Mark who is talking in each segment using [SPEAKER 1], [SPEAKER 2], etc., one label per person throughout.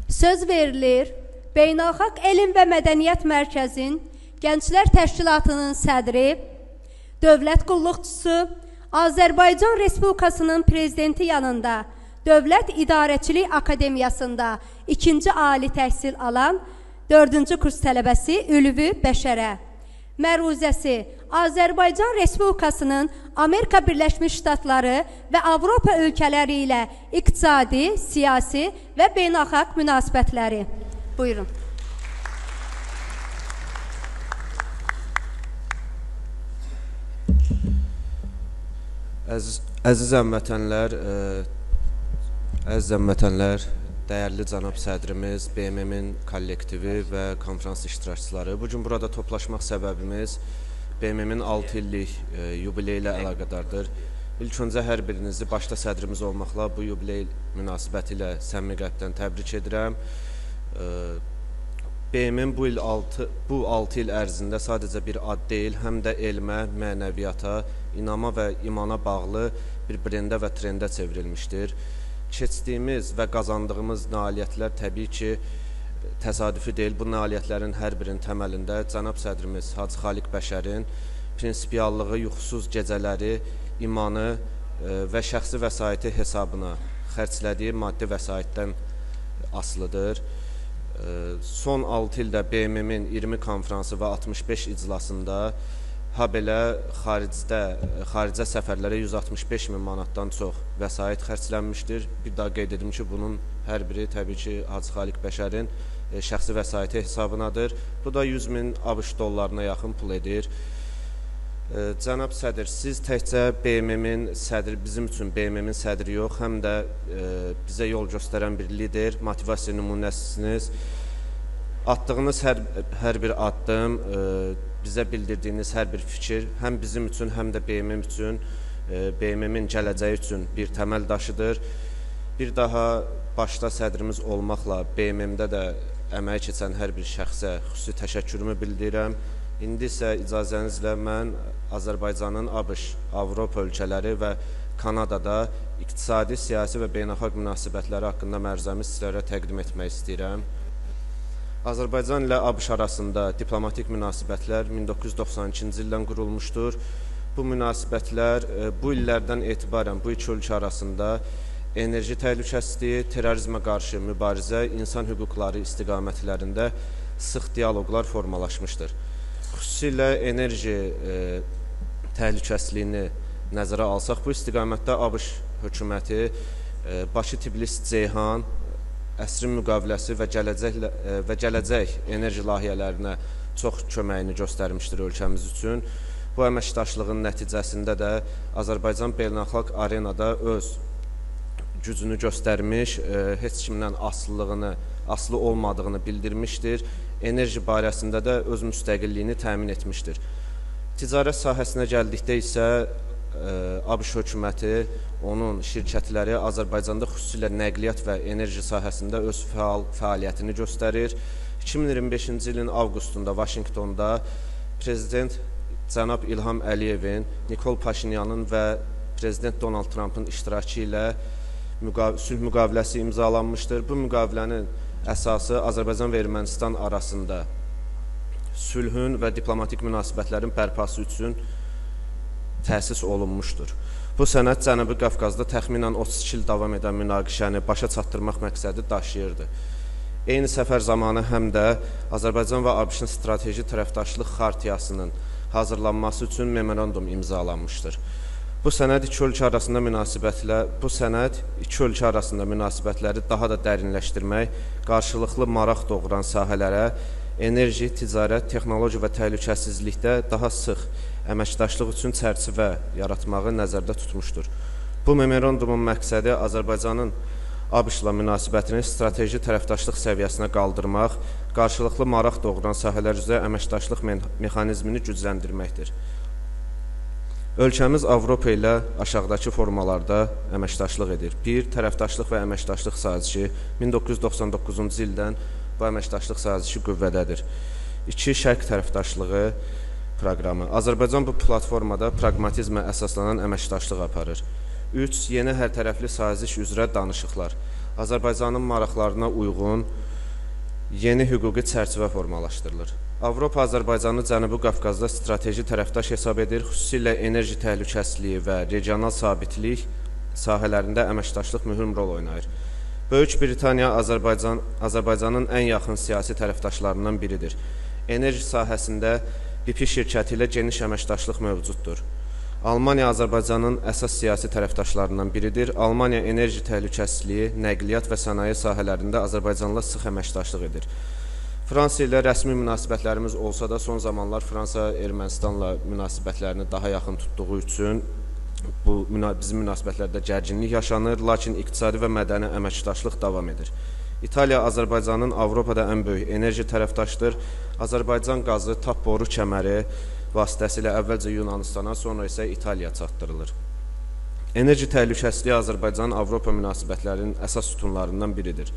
[SPEAKER 1] Söz verilir Beynəlxalq Elm və Mədəniyyət Mərkəzin Gənclər Təşkilatının sədri, dövlət qulluqçusu, Azərbaycan Respublikasının Prezidenti yanında Dövlət İdarəçilik Akademiyasında ikinci ali təhsil alan 4-cü kurs tələbəsi Ülvi Bəşərə. Məruzəsi Azərbaycan Respublikasının Amerika Birləşmiş Ştatları və Avropa ölkələri ilə iqtisadi, siyasi və beynəlxalq münasibətləri. Buyurun.
[SPEAKER 2] Əziz həmvətənlər, dəyərli cənab sədrimiz, BMM-in kollektivi və konfrans iştirakçıları. Bugün burada toplaşmaq səbəbimiz BMM-in 6 illik yubileyi ilə əlaqədardır. İlk öncə hər birinizi başda sədrimiz olmaqla bu yubiley münasibəti ilə səmimi qəlbdən təbrik edirəm. BMM bu 6 il ərzində sadəcə bir ad deyil, həm də elmə, mənəviyyata, inama və imana bağlı bir brendə və trendə çevrilmişdir. Keçdiyimiz və qazandığımız nailiyyətlər təbii ki, təsadüfi deyil. Bu nailiyyətlərin hər birinin təməlində cənab sədrimiz Hacı Xaliq Bəşərin prinsipiallığı, yuxusuz gecələri, imanı və şəxsi vəsaiti hesabına xərclədiyi maddi vəsaitdən asılıdır. Son 6 ildə BMM-in 20 konfransı və 65 iclasında habelə xaricə səfərlərə 165 min manatdan çox vəsait xərclənmişdir. Bir daha qeyd edim ki, bunun hər biri təbii ki, Hacı Xaliq Bəşərin şəxsi vəsaiti hesabınadır. Bu da 100 min ABŞ dollarına yaxın pul edir. Cənab sədr, siz təkcə BMM-in sədri, bizim üçün BMM-in sədri yox, həm də bizə yol göstərən bir lider, motivasiya nümunəsisiniz. Atdığınız hər bir addım, bizə bildirdiyiniz hər bir fikir həm bizim üçün, həm də BMM üçün, BMM-in gələcəyi üçün bir təməl daşıdır. Bir daha başda sədrimiz olmaqla BMM-də də əməyi keçən hər bir şəxsə xüsusi təşəkkürümü bildirirəm. İndi isə icazənizlə mən Azərbaycanın ABŞ, Avropa ölkələri və Kanadada iqtisadi, siyasi və beynəlxalq münasibətləri haqqında məruzəmi sizlərə təqdim etmək istəyirəm. Azərbaycan ilə ABŞ arasında diplomatik münasibətlər 1992-ci ildən qurulmuşdur. Bu münasibətlər bu illərdən etibarən bu iki ölkə arasında enerji təhlükəsizliyi, terrorizmə qarşı mübarizə, insan hüquqları istiqamətlərində sıx dialoqlar formalaşmışdır. Xüsusilə enerji təhlükəsizliyini nəzərə alsaq, bu istiqamətdə ABŞ hökuməti Bakı-Tbilisi-Ceyhan əsrin müqaviləsi və gələcək enerji layihələrinə çox köməyini göstərmişdir ölkəmiz üçün. Bu əməkdaşlığın nəticəsində də Azərbaycan beynəlxalq arenada öz gücünü göstərmiş, heç kimdən asılı olmadığını bildirmişdir. Enerji barəsində də öz müstəqilliyini təmin etmişdir. Ticarət sahəsinə gəldikdə isə ABŞ hökuməti, onun şirkətləri Azərbaycanda xüsusilə nəqliyyat və enerji sahəsində öz fəaliyyətini göstərir. 2025-ci ilin avqustunda Vaşinqtonda Prezident cənab İlham Əliyevin, Nikol Paşinyanın və Prezident Donald Trumpın iştirakı ilə sülh müqaviləsi imzalanmışdır. Bu müqavilənin əsası Azərbaycan və Ermənistan arasında sülhün və diplomatik münasibətlərin bərpası üçün təsis olunmuşdur. Bu sənəd Cənubi Qafqazda təxminən 32 il davam edən münaqişəni başa çatdırmaq məqsədi daşıyırdı. Eyni səfər zamanı həm də Azərbaycan və ABŞ-ın strateji tərəfdaşlıq xartiyasının hazırlanması üçün memorandum imzalanmışdır. Bu sənəd iki ölkə arasında münasibətləri daha da dərinləşdirmək, qarşılıqlı maraq doğuran sahələrə, enerji, ticarət, texnologiya və təhlükəsizlikdə daha sıx əməkdaşlıq üçün çərçivə yaratmağı nəzərdə tutmuşdur. Bu memorandumun məqsədi Azərbaycanın ABŞ-la münasibətini strateji tərəfdaşlıq səviyyəsinə qaldırmaq, qarşılıqlı maraq doğuran sahələr üzrə əməkdaşlıq mexanizmini gücləndirməkdir. Ölkəmiz Avropa ilə aşağıdakı formalarda əməkdaşlıq edir. 1. Tərəfdaşlıq və əməkdaşlıq sazişi 1999-cu ildən bu əməkdaşlıq sazişi qüvvədədir. 2. Şərq tərəfdaşlığı proqramı. Azərbaycan bu platformada praqmatizmə əsaslanan əməkdaşlıq aparır. 3. Yeni hərtərəfli saziş üzrə danışıqlar. Azərbaycanın maraqlarına uyğun yeni hüquqi çərçivə formalaşdırılır. Avropa Azərbaycanı Cənubi Qafqazda strateji tərəfdaş hesab edir, xüsusilə enerji təhlükəsizliyi və regional sabitlik sahələrində əməkdaşlıq mühüm rol oynayır. Böyük Britaniya Azərbaycanın ən yaxın siyasi tərəfdaşlarından biridir. Enerji sahəsində BP şirkəti ilə geniş əməkdaşlıq mövcuddur. Almaniya Azərbaycanın əsas siyasi tərəfdaşlarından biridir. Almaniya enerji təhlükəsizliyi, nəqliyyat və sənaye sahələrində Azərbaycanla sıx əməkdaşlıq edir. Fransa ilə rəsmi münasibətlərimiz olsa da, son zamanlar Fransa Ermənistanla münasibətlərini daha yaxın tutduğu üçün bu bizim münasibətlərdə gərginlik yaşanır, lakin iqtisadi və mədəni əməkdaşlıq davam edir. İtaliya Azərbaycanın Avropada ən böyük enerji tərəfdaşıdır. Azərbaycan qazı TAP boru kəməri vasitəsilə əvvəlcə Yunanistana, sonra isə İtaliyaya çatdırılır. Enerji təhlükəsizliyi Azərbaycanın Avropa münasibətlərinin əsas sütunlarından biridir.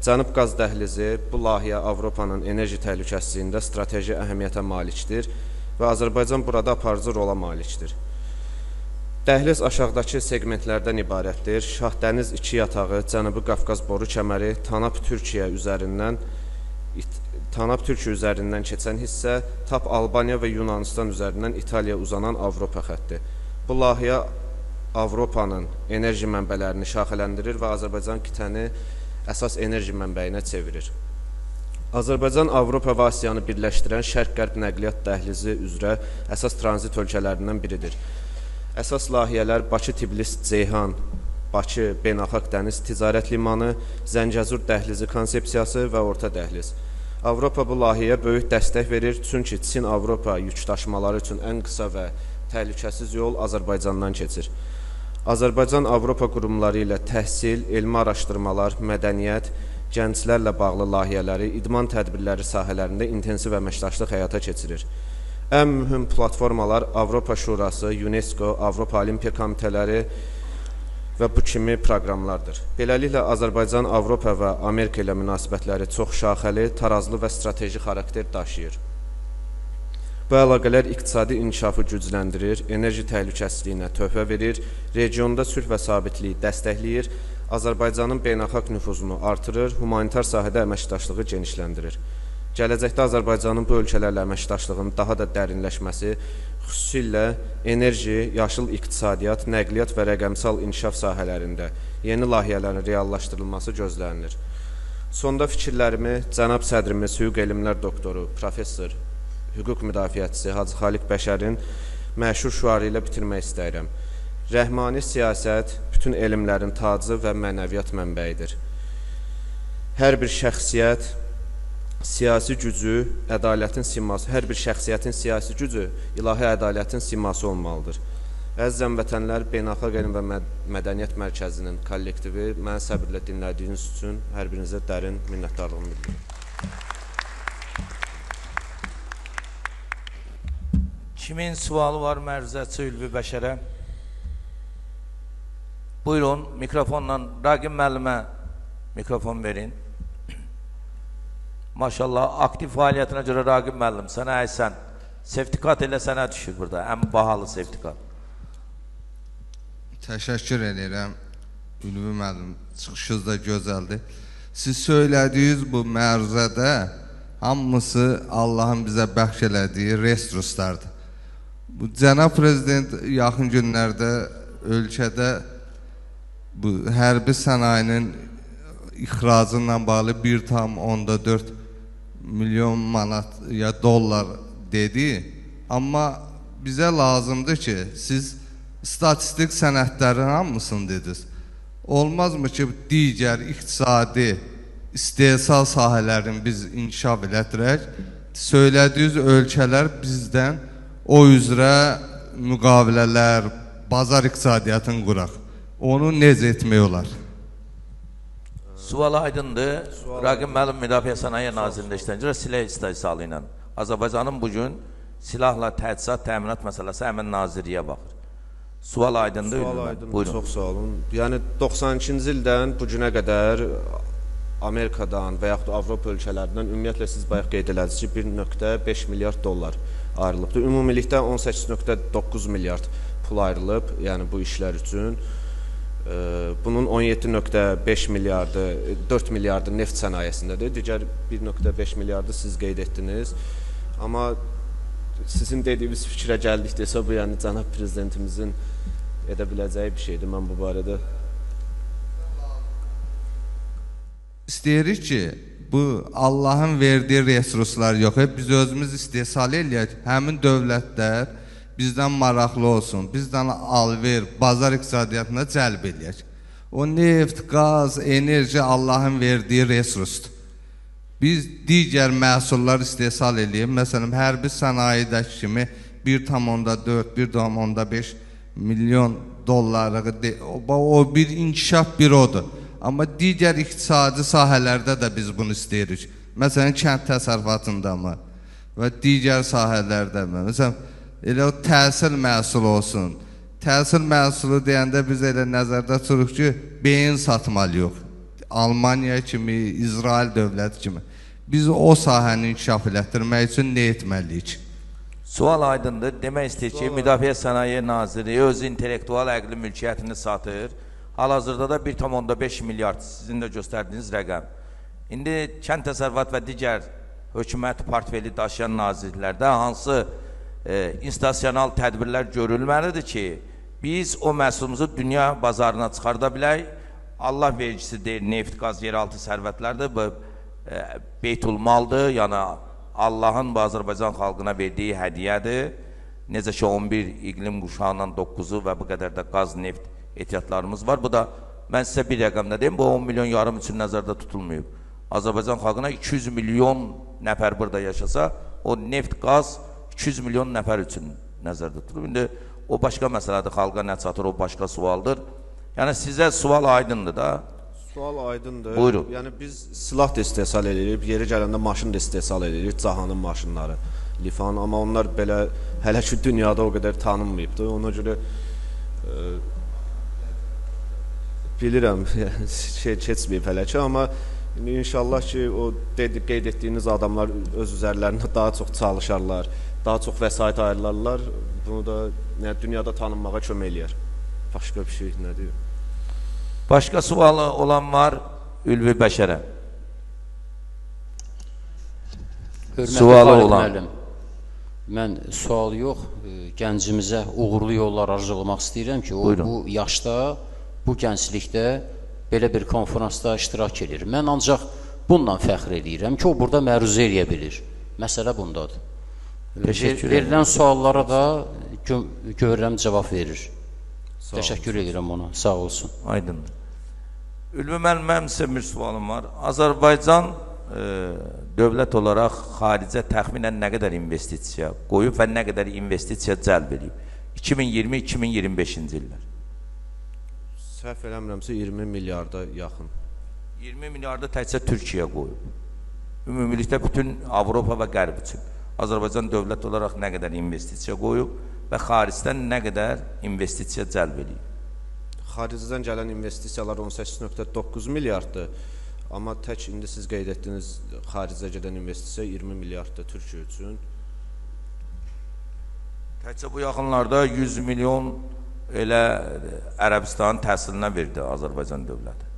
[SPEAKER 2] Cənub qaz dəhlizi bu layihə Avropanın enerji təhlükəsizliyində strateji əhəmiyyətə malikdir və Azərbaycan burada aparıcı rola malikdir. Dəhliz aşağıdakı segmentlərdən ibarətdir. Şahdəniz 2 yatağı, Cənubi Qafqaz boru kəməri, Tanap Türkiyə üzərindən keçən hissə, TAP Albaniya və Yunanistan üzərindən İtaliyaya uzanan Avropa xətti. Bu layihə Avropanın enerji mənbələrini şaxələndirir və Azərbaycan qitəni əsas enerji mənbəyinə çevirir. Azərbaycan Avropa və Asiyanı birləşdirən Şərq-Qərb nəqliyyat dəhlizi üzrə əsas tranzit ölkələrindən biridir. Əsas layihələr Bakı-Tbilisi-Ceyhan, Bakı Beynəlxalq Dəniz Ticarət Limanı, Zəngəzur dəhlizi konsepsiyası və Orta Dəhliz. Avropa bu layihəyə böyük dəstək verir, çünki Çin-Avropa yükdaşımaları üçün ən qısa və təhlükəsiz yol Azərbaycandan keçir. Azərbaycan Avropa qurumları ilə təhsil, elmi araşdırmalar, mədəniyyət, gənclərlə bağlı layihələri, idman tədbirləri sahələrində intensiv əməkdaşlıq həyata keçirir. Ən mühüm platformalar Avropa Şurası, UNESCO, Avropa Olimpiya Komitələri və bu kimi proqramlardır. Beləliklə, Azərbaycan Avropa və Amerika ilə münasibətləri çox şaxəli, tarazlı və strateji xarakter daşıyır. Bu əlaqələr iqtisadi inkişafı gücləndirir, enerji təhlükəsizliyinə töhfə verir, regionda sülh və sabitliyi dəstəkləyir, Azərbaycanın beynəlxalq nüfuzunu artırır, humanitar sahədə əməkdaşlığı genişləndirir. Gələcəkdə Azərbaycanın bu ölkələrlə əməkdaşlığının daha da dərinləşməsi, xüsusilə enerji, yaşıl iqtisadiyyat, nəqliyyat və rəqəmsal inkişaf sahələrində yeni layihələrin reallaşdırılması gözlənilir. Sonda fikirlərimi cənab sədrimiz, hüquq elmlər doktoru, professor, hüquq müdafiəçisi Hacı Xaliq Bəşərin məşhur şüarı ilə bitirmək istəyirəm. Rəhmani siyasət bütün elmlərin tacı və mənəviyyat mənbəyidir. Hər bir şəxsiyyət siyasi gücü, ədalətin siması, hər bir şəxsiyyətin siyasi gücü ilahi ədalətin siması olmalıdır. Əziz həmvətənlər, Beynəlxalq Elm və Mədəniyyət Mərkəzinin kollektivi məni səbirlə dinlədiyiniz üçün hər birinizə dərin minnətdarlığımı bildirirəm.
[SPEAKER 3] Kimin sualı var məruzəçi Ülvi Bəşərə? Buyurun, mikrofonla Raqib müəllimə mikrofon verin. Maşallah, aktiv fəaliyyətinə görə Raqib müəllim, sənə əysən, sertifikat elə sənə düşür burada, ən bahalı sertifikat.
[SPEAKER 4] Təşəkkür edirəm, Ülvi müəllim, çıxışınız da gözəldir. Siz söylədiyiniz bu məruzədə hamısı Allahın bizə bəxş elədiyi resurslardır. Bu cənab prezident yaxın günlərdə ölkədə bu hərbi sənayinin ixracından bağlı 1,4 milyon manat ya dollar dedi. Amma bizə lazımdır ki, siz statistik sənədlərin hamısını dediniz. Olmazmı ki, digər iqtisadi istehsal sahələrini biz inkişaf elətdirək, söylədiyiniz ölkələr bizdən o üzrə müqavilələr, bazar iqtisadiyyatını quraq. Onu necə etmək olar?
[SPEAKER 3] Sual aydındır. Raqib müəllim Müdafiə Sənaye Nazirliyində işləyən görə silah istehsalı ilə Azərbaycanın bugün silahla təchizat, təminat məsələsi həmin nazirliyə baxır. Sual aydındır.
[SPEAKER 2] Sual aydındır. Çox sağ olun. Yəni 92-ci ildən bu günə qədər Amerikadan və yaxud Avropa ölkələrindən ümumiyyətlə siz bayaq qeyd elədiniz ki, 1,5 milyard dollar ayrılıbdır. Ümumilikdə 18,9 milyard pul ayrılıb, yəni bu işlər üçün. Bunun 17,5 milyardı, 4 milyardı neft sənayesindədir. Digər 1,5 milyardı siz qeyd etdiniz. Amma sizin dediyiniz fikrə gəldik desə, bu yəni cənab prezidentimizin edə biləcəyi bir şeydir. Mən bu barədə
[SPEAKER 4] İstəyirik ki, bu Allahın verdiyi resurslar yox, biz özümüz istehsal eləyək, həmin dövlətlər bizdən maraqlı olsun, bizdən alver, bazar iqtisadiyyatına cəlb eləyək. O neft, qaz, enerji Allahın verdiyi resursdur. Biz digər məhsullar istehsal eləyək, məsələn, hərbi sənayedəki kimi 1,4, 1,5 milyon dollarlığı, o bir inkişaf bir odur. Amma digər iqtisadi sahələrdə də biz bunu istəyirik. Məsələn, kənd təsərrüfatında mı və digər sahələrdə mi? Məsələn, elə o təhsil məhsulu olsun. Təhsil məhsulu deyəndə biz elə nəzərdə tuturuq ki, beyin satmalıyıq. Almaniya kimi, İsrail dövləti kimi. Biz o sahəni inkişaf elətdirmək üçün nə etməliyik?
[SPEAKER 3] Sual aydındır. Demək istəyir ki, Müdafiə Sənaye Nazirliyi öz intellektual əqli mülkiyyətini satır. Hal-hazırda da 1,5 milyard sizin də göstərdiyiniz rəqəm. İndi kənd təsərrüfat və digər hökumət portfeli daşıyan nazirliklərdə hansı institusional tədbirlər görülməlidir ki, biz o məhsulumuzu dünya bazarına çıxarda bilək. Allah vergisi deyil, neft, qaz, yeraltı sərvətlərdir, bu beytulmaldır, yəni Allahın bu Azərbaycan xalqına verdiyi hədiyyədir. Necə ki, 11 iqlim quşağından 9-u və bu qədər də qaz, neft ehtiyatlarımız var. Bu da, mən sizə bir rəqəmdə deyim, bu 10 milyon yarım üçün nəzərdə tutulmayıb. Azərbaycan xalqına 200 milyon nəfər burada yaşasa, o neft, qaz 200 milyon nəfər üçün nəzərdə tutulub. İndi o başqa məsələdir, xalqa nə çatır, o başqa sualdır. Yəni sizə sual aydındır da?
[SPEAKER 2] Sual aydındır.
[SPEAKER 3] Buyurun.
[SPEAKER 2] Yəni biz silah da istehsal edirik, yeri gələndə maşın da istehsal edirik, cahanın maşınları, Lifan, amma onlar belə hələ ki dünyada o qədər tanınmayıbdır. Ona görə bilirəm, şey keçməyib hələ ki, amma inşallah ki, o qeyd etdiyiniz adamlar öz üzərlərində daha çox çalışarlar, daha çox vəsait ayırlarlar, bunu da dünyada tanınmağa kömək eləyər. Başqa bir şey nə deyim?
[SPEAKER 3] Başqa sualı olan var Ülvi Bəşərə. Sualı olan.
[SPEAKER 5] Müəllim, mən sual yox, gəncimizə uğurlu yollar arzulamaq istəyirəm ki, o
[SPEAKER 3] Buyurun.
[SPEAKER 5] Bu yaşda, bu gənclikdə belə bir konferansda iştirak edir. Mən ancaq bununla fəxr eləyirəm ki, o burada məruzə eləyə bilir. Məsələ bundadır.
[SPEAKER 3] Təşəkkür edirəm.
[SPEAKER 5] Verilən suallara da görürəm cavab verir. Təşəkkür edirəm ona. Sağ olsun.
[SPEAKER 3] Aydındır. Ülvi müəllim, mənim sizə bir sualım var. Azərbaycan dövlət olaraq xaricə təxminən nə qədər investisiya qoyub və nə qədər investisiya cəlb edib? 2020-2025-ci illər.
[SPEAKER 2] Səhv eləmirəmsə 20 milyarda yaxın.
[SPEAKER 3] 20 milyarda təkcə Türkiyə qoyub. Ümumilikdə bütün Avropa və Qərb üçün. Azərbaycan dövlət olaraq nə qədər investisiya qoyub və xaricdən nə qədər investisiya cəlb edib?
[SPEAKER 2] Xaricdən gələn investisiyalar 18,9 milyarddır. Amma tək indi siz qeyd etdiyiniz xaricə gedən investisiya 20 milyarddır Türkiyə üçün.
[SPEAKER 3] Təkcə bu yaxınlarda 100 milyon elə Ərəbistanın təhsilinə verdi Azərbaycan dövləti.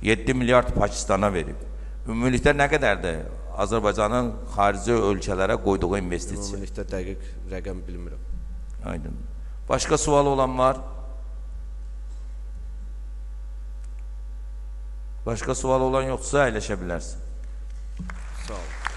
[SPEAKER 3] 7 milyard Pakistana verib. Ümumilikdə nə qədərdir Azərbaycanın xarici ölkələrə qoyduğu investisiya?
[SPEAKER 2] Ümumilikdə dəqiq rəqəm bilmirəm.
[SPEAKER 3] Aydın. Başqa sual olan var? Başqa sual olan yoxsa əyləşə bilərsin.
[SPEAKER 2] Sağ olun.